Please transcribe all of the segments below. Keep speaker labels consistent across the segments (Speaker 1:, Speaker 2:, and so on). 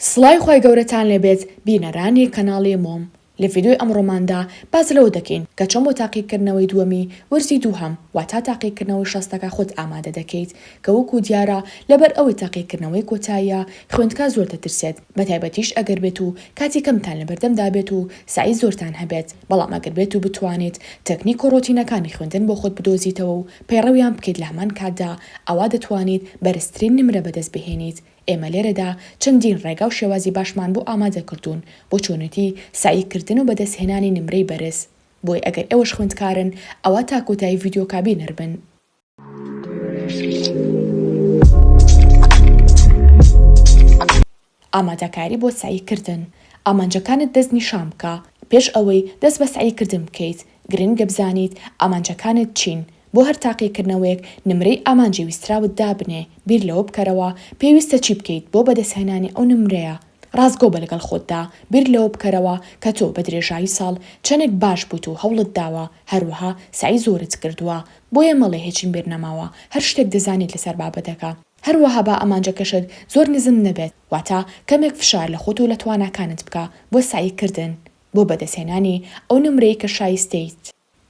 Speaker 1: سڵاوی خوای گەورەتان لێبێت بینەرانی کەناڵی مۆم لە ڤیدیۆی ئەمڕۆماندا باس لەوە دەکەین کە چۆن بۆ تاقیکردنەوەی دووەمی وەرزی دووهەم واتا تاقیکردنەوەی شەستەکە خۆت ئامادە دەکەیت کە وەکو دیارە لەبەر ئەوەی تاقیکردنەوەی کۆتاییە خوێندکار زۆر دەترسێت بەتایبەتیش ئەگەر بێت و کاتی کەمتان لەبەردەمدا بێت و سەعی زۆرتان هەبێت بەڵام ئەگەر بێت و بتوانیت تەکنیک و ڕۆتینەکانی خوێندن بۆ خۆت بدۆزیتەوە و پەیڕەویان بکەیت لە هەمان کاتدا ئەوا دەتوانیت بەرزترین نمرە بەدەست بهێنیت ئێمە لێرەدا چەندین ڕێگا و شێوازی باشمان بۆ ئامادە کردوون بۆ چۆنێتی سەعی کردن و بەدەستهێنانی نمرەی بەرز، بۆیە ئەگەر ئێوەش خوێندکارن ئەوا تا کۆتایی ڤیدیۆکە بینەر بن. ئامادەکاری بۆ سەعی کردن، ئامانجەکانت دەست نیشان بکە، پێش ئەوەی دەست بە سەعی کردن بکەیت گرنگە بزانیت ئامانجەکانت چین، بۆ هەر تاقیکردنەوەیەک نمرەی ئامانجی ویستراوت دابنێ، بیر لەوە بکەرەوە پێویستە چی بکەیت بۆ بەدەستهێنانی ئەو نمرەیە، ڕاستگۆ بە لەگەڵ خۆتدا، بیر لەوە بکەرەوە کە تۆ بە درێژایی ساڵ چەندێک باش بوویت و هەوڵت داوە، هەروەها سەعی زۆرت کردووە، بۆیە مەڵێ هیچم بیر نەماوە، هەر شتێک دەزانیت لەسەر بابەتەکە. هەروەها با ئامانجەکەشت زۆر نزم نەبێت، واتە کەمێک فشار لە خۆت و لە تواناکانت بکە بۆ سەعی کردن بۆ بەدەستهێنانی ئەو نمرەی کە شایستەیت.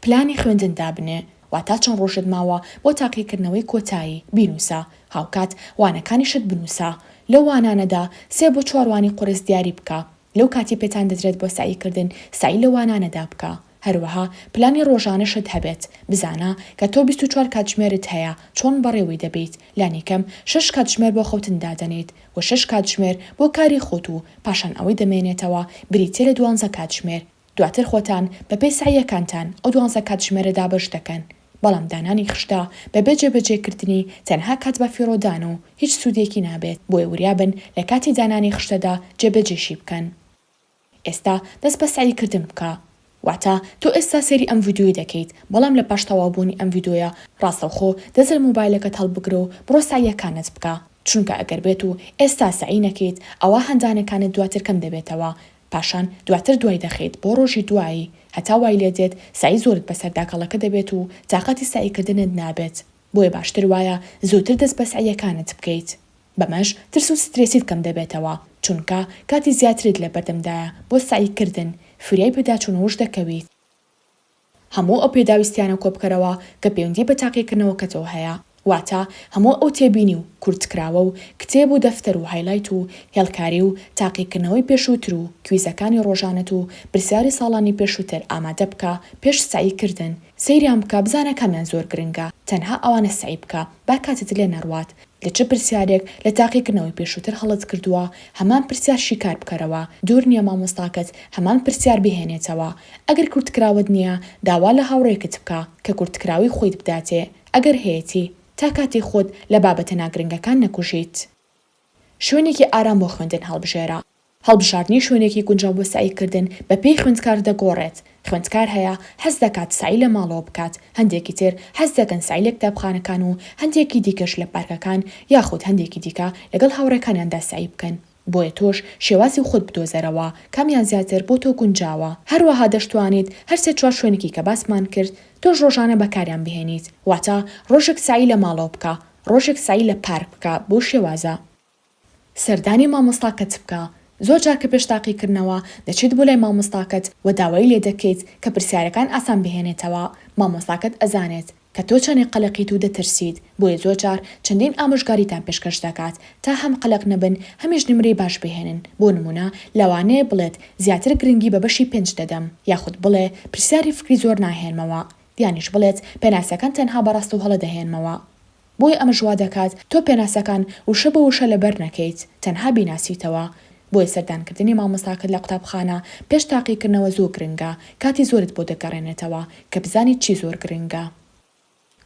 Speaker 1: پلانی خوێندن دابنێ، واتا چەند ڕۆژت ماوە بۆ تاقیکردنەوەی کۆتایی، بینووسە، هاوکات وانەکانیشت بنووسە، لەو وانانەدا سێ بۆ چوار وانەی قورس دیاری بکە، لەو کاتی پێتان دەدرێت بۆ سەعی کردن سەعی لەو وانانەدا بکە، هەروەها پلانی ڕۆژانەشت هەبێت، بزانە کە تۆ 24 کاتژمێرت هەیە چۆن بەڕێوەی دەبەیت، لانیکەم شەش کاتژمێر بۆ خەوتن دادەنێیت و شەش کاتژمێر بۆ کاری خۆت و پاشان ئەوەی دەمێنێتەوە بریتیە لە دوانزە کاتژمێر، دواتر خۆتان بەپێی سەعیەکانتان ئەو دوانزە کاتژمێرە دابەش دەکەن، بەڵام دانانی خشتە بەبێ جێبەجێکردنی تەنها کات بەفیڕۆدان و هیچ سوودێکی نابێت، بۆیە وریابن لە کاتی دانانی خشتەدا جێبەجێشی بکەن. ئێستا دەست بە سەعی کردن بکە. واتە تۆ ئێستا سەیری ئەم ڤیدیۆیە دەکەیت، بەڵام لە پاش تەواوبوونی ئەم ڤیدیۆیە ڕاستەوخۆ دەست لە مۆبایلەکەت هەڵبگرە و بڕۆ سەعیەکانت بکە، چونکە ئەگەر بێت و ئێستا سەعی نەکەیت ئەوا هاندانەکانت دواتر کەم دەبێتەوە پاشان دواتر دوای دەخەیت بۆ ڕۆژی دوایی هەتا وای لێ دێت سەعی زۆرت بەسەردا کەڵەکە دەبێت و تاقەتی سەعی کردنت نابێت بۆیە باشتر وایە زووتر دەست بە سەعیەکانت بکەیت بەمەش ترس و سترێسیت کەم دەبێتەوە چونکە کاتی زیاترت لەبەردەمدایە بۆ سەعی کردن فریای پێداچوونەوەش دەکەویت. هەموو ئەو پێداویستیانە کۆبکەرەوە کە پەیوەندی بە تاقیکردنەوەکەتەوە هەیە، واتە هەموو ئەو تێبینی و کورتکراوە و کتێب و دەفتەر و highlight و هێڵکاری و تاقیکردنەوەی پێشووتر و کویزەکانی ڕۆژانەت و پرسیاری ساڵانی پێشووتر ئامادە بکە پێش سەعی کردن سەیریان بکە بزانە کامیان زۆر گرنگە تەنها ئەوانە سەعی بکە با کاتت لێ نەڕوات لە چ پرسیارێک لە تاقیکردنەوەی پێشووتر هەڵەت کردووە، هەمان پرسیار شیکار بکەرەوە، دوور نییە مامۆستاکەت هەمان پرسیار بهێنێتەوە، ئەگەر کورتکراوەت نییە داوا لە هاوڕێکت بکە کە کورتکراوەی خۆیت بداتێ ئەگەر هەیەتی، تا کاتی خۆت لە بابەتە ناگرنگەکان نەکوژیت. شوێنێکی ئارام بۆ خوێندن هەڵبژێرە. هەڵبژاردنی شوێنێکی گونجاو بۆ سەعیکردن بە پێی خوێندکار دەگۆڕێت، خوێندکار هەیە حەز دەکات سەعی لە ماڵەوە بکات، هەندێکی تر حەز دەکەن سەعی لە کتابخانەکان و هەندێکی دیکەش لە پارکەکان یاخود هەندێکی دیکە لەگەڵ هاوڕێکانیاندا سەعی بکەن، بۆیە تۆش شێوازی خۆت بدۆزەرەوە کامیان زیاتر بۆ تۆ گونجاوە، هەروەها دەشتوانیت هەر سێ چوار شوێنێکی کە باسمان کرد تۆش ڕۆژانە بەکاریان بهێنیت، واتە ڕۆژێک سەعی لە ماڵەوە بکە، ڕۆژێک سەعی لە پارک بکە بەو شێوازە. سەردانی مامۆستاکەت بکە، زۆر جار کە پێش تاقیکردنەوە دەچیت بۆ لای مامۆستاکەت و داوای لێ دەکەیت کە پرسیارەکان ئاسان بهێنێتەوە، مامۆستاکەت ئەزانێت کە تۆ چەندێک قەلەقیت و دەترسیت، بۆیە زۆر جار چەندین ئامۆژگاریتان پێشکەش دەکات تا هەم قەلەق نەبن هەمیش نمرەی باش بهێنن، بۆ نموونە لەوانەیە بڵێت زیاتر گرنگی بە بەشی پێنج دەدەم، یاخود بڵێ پرسیاری فکری زۆر ناهێنمەوە، یانیش بڵێت پێناسەکان تەنها بە ڕاست و هەڵە دەهێنمەوە. بۆیە ئەمەش وا دەکات تۆ پێناسەکان وشە بە وشە لەبەر نەکەیت، تەنها بیناسیتەوە. بۆیە سەردانکردنی مامۆستاکەت لە قوتابخانە پێش تاقیکردنەوە زۆر گرنگە، کاتی زۆرت بۆ دەگەڕێنێتەوە کە بزانیت چی زۆر گرنگە.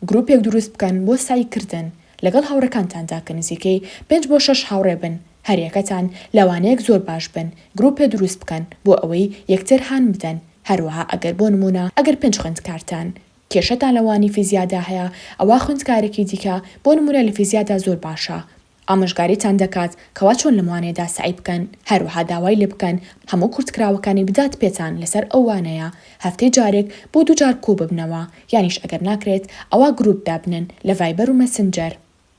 Speaker 1: گروپێک دروست بکەن بۆ سەعی کردن لەگەڵ هاوڕێکانتاندا کە نزیکەی پێنج بۆ شەش هاوڕێ بن، هەریەکەتان لەوانەیەک زۆر باش بن، گروپێ دروست بکەن بۆ ئەوەی یەکتر هان بدەن، هەروەها ئەگەر بۆ نموونە ئەگەر پێنج خوێندکارتان کێشەتان لە وانەی فیزیادا هەیە ئەوا خوێندکارێکی دیکە بۆ نموونە لە فیزیادا زۆر باشە ئامۆژگاریتان دەکات کەوا چۆن لەم وانەیەدا سەعی بکەن هەروەها داوای لێ بکەن هەموو کورتکراوەکانی بدات پێتان لەسەر ئەو وانەیە هەفتەی جارێک بۆ دووجار کۆببنەوە یانیش ئەگەر ناکرێت ئەوا گروپ دابنێن لە ڤایبەر و مەسنجەر.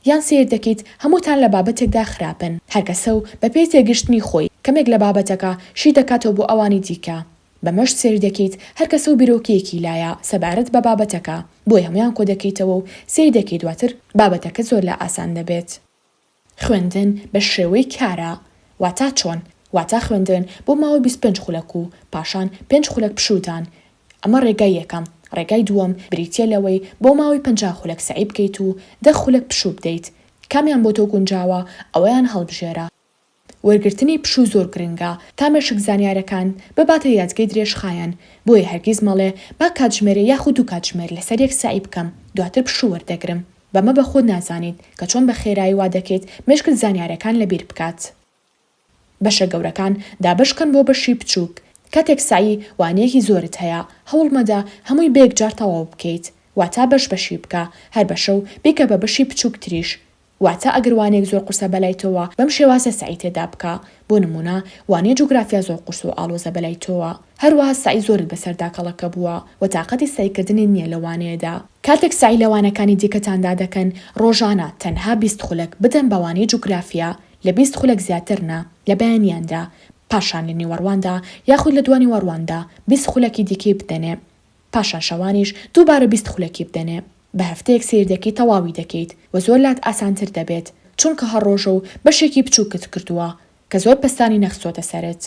Speaker 1: یان سەیر دەکەیت هەمووتان لە بابەتێکدا خراپن، هەر کەسە و بەپێی تێگەشتنی خۆی کەمێک لە بابەتەکە شی دەکاتەوە بۆ ئەوانی دیکە، بەمەش سەیر دەکەیت هەر کەسە و بیرۆکەیەکی لایە سەبارەت بە بابەتەکە، بۆیە هەموویان کۆدەکەیتەوە و سەیر دەکەیت دواتر بابەتەکە زۆر لا ئاسان دەبێت. خوێندن بە شێوەی کارا، واتا چۆن؟ واتا خوێندن بۆ ماوەی 25 خولەک و پاشان پێنج خولەک پشوودان، ئەمە ڕێگای یەکەم، ڕێگای دووەم بریتیە لەوەی بۆ ماوەی 50 خولەک سەعی بکەیت و دە خولەک پشوو بدەیت، کامیان بۆ تۆ گونجاوە ئەوەیان هەڵبژێرە. وەرگرتنی پشوو زۆر گرنگە تا مێشک زانیارەکان بباتە یادگەی درێژخایەن، بۆیە هەرگیز مەڵێ با کاتژمێرێ یاخود دوو کاتژمێر لەسەر یەک سەعی بکەم دواتر پشوو وەردەگرم، بەمە بە خۆت نازانیت کە چۆن بە خێرایی وا دەکەیت مێشکت زانیارەکان لەبیر بکات. بەشە گەورەکان دابەش کەن بۆ بەشی بچووک، کاتێک سەعی وانەیەکی زۆرت هەیە هەوڵمەدە هەمووی بەیەکجار تەواو بکەیت، واتا بەش بەشی بکە هەر بەشە و بیکە بە بەشی بچووکتریش، واتە ئەگەر وانەیەک زۆر قورسە بەلای تۆوە بەم شێوازە سەعی تێدا بکە، بۆ نموونە وانەی جوگرافیا زۆر قورس و ئاڵۆزە بەلای تۆوە، هەروەها سەعی زۆرت بەسەردا کەڵەکە بووە و تاقەتی سەعیکردنت نییە لەو وانەیەدا. کاتێک سەعی لە وانەکانی دیکەتاندا دەکەن ڕۆژانە تەنها 20 خولەک بدەن بە وانەی جوگرافیا، لە 20 خولەک زیاتر نا، لە بەیانیاندا، پاشان لە نیوەڕواندا یاخود لە دوانیوەڕواندا 20 خولەکی دیکەی بدەنێ. پاشان شەوانیش دووبارە 20 خولەکی بدەنێ. بە هەفتەیەک سەیر دەکەی تەواوی دەکەیت و زۆر لات ئاسانتر دەبێت چونکە هەر ڕۆژە و بەشێکی بچوکت کردووە کە زۆر پەستانی نەخستۆتە سەرت.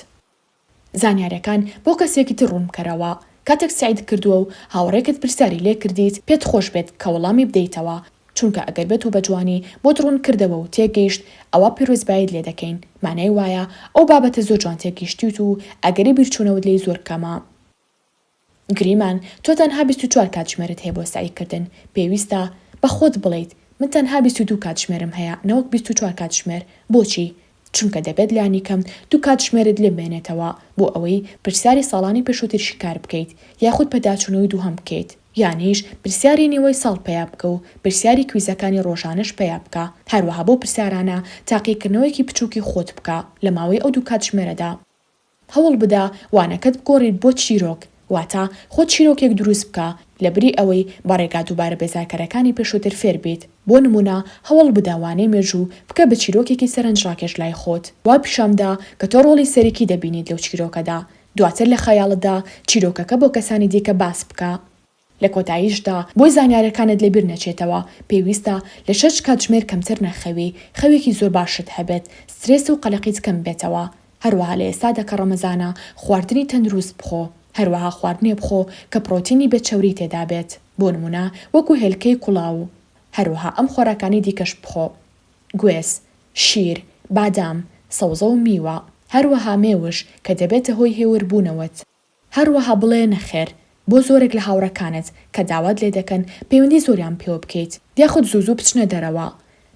Speaker 1: زانیاریەکان بۆ کەسێکی تر ڕوون بکەرەوە کاتێک سەعیت کردووە و هاوڕێکت پرسیاری لێ کردیت پێت خۆش بێت کە وەڵامی بدەیتەوە چونکە ئەگەر بێت و بە جوانی بۆت ڕوون کردەوە و تێگەیشت ئەوا پیرۆزباییت لێ دەکەین مانای وایە ئەو بابەتە زۆر جوان تێگەیشتیت و ئەگەری بیرچوونەوەت لێی زۆر کەمە. گریمان تۆ تەنها 24 کاتژمێرت هەیە بۆ سەعی کردن، پێویستە بە خۆت بڵێیت من تەنها 22 کاتژمێرم هەیە نەوەک 24 کاتژمێر، بۆچی؟ چونکە دەبێت لانیکەم دوو کاتژمێرت لێ بمێنێتەوە بۆ ئەوەی پرسیاری ساڵانی پێشووتر شیکار بکەیت یاخود پێداچوونەوەی دووهەم بکەیت یانیش پرسیاری نیوەی ساڵ پەیا بکە و پرسیاری کویزەکانی ڕۆژانەش پەیا بکە هەروەها بەو پرسیارانە تاقیکردنەوەیەکی بچووکی خۆت بکە لە ماوەی ئەو دوو کاتژمێرەدا. هەوڵبدە وانەکەت بگۆڕیت بۆ چیرۆک، واتە خۆت چیرۆکێک دروست بکە لەبری ئەوەی بە ڕێگا دووبارە بێزارکەرەکانی پێشووتر فێر بیت، بۆ نموونە هەوڵبدە وانەی مێژوو بکە بە چیرۆکێکی سەرنجڕاکێش لای خۆت، وا پیشانبدە کە تۆ ڕۆڵی سەرەکی دەبینیت لەو چیرۆکەدا، دواتر لە خەیاڵتدا چیرۆکەکە بۆ کەسانی دیکە باس بکە. لە کۆتاییشدا بۆی زانیارەکانت لەبیر نەچێتەوە، پێویستە لە شەش کاتژمێر کەمتر نەخەوی، خەوێکی زۆر باشت هەبێت، سترێس و قەلەقیت کەم بێتەوە، هەروەها لە ئێستادا کە ڕەمەزانە خواردنی تەندروست بخۆ، هەروەها خواردنێ بخۆ کە پڕۆتینی بێ چەوری تێدا بێت، بۆ نموونە وەکو هێلکەی کوڵاو، هەروەها ئەم خۆراکانەی دیکەش بخۆ، گوێز، شیر، بادام، سەوزە و میوە، هەروەها مێوژ کە دەبێتە هۆی هێوربوونەوەت. هەروەها بڵێ نەخێر بۆ زۆرێک لە هاوڕێکانت کە داوات لێ دەکەن پەیوەندی زۆریان پێوە بکەیت یاخود زوو زوو بچنە دەرەوە.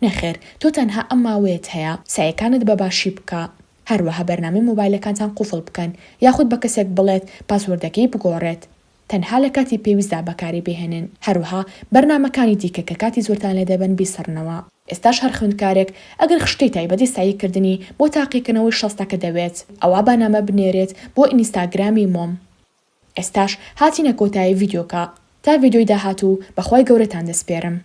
Speaker 1: نەخێر تۆ تەنها ئەم ماوەیەت هەیە سەعیەکانت بە باشی بکە. هەروەها بەرنامەی مۆبایلەکانتان قوفڵ بکەن یاخود بە کەسێک بڵێت پاسوۆردەکەی بگۆڕێت. تەنها لە کاتی پێویستدا بەکاری بهێنن. هەروەها بەرنامەکانی دیکە کە کاتی زۆرتان لێ دەبەن بیسڕنەوە. ئێستاش هەر خوێندکارێک ئەگەر خشتەی تایبەتی سەعی کردنی بۆ تاقیکردنەوەی شەستەکە دەوێت ئەوا با نامە بنێرێت بۆ ئینیستاگرامی مۆم. ئێستاش هاتینە کۆتایی ڤیدیۆکە تا ڤیدیۆی داهاتوو بەخوای گەورەتان دەسپێرم.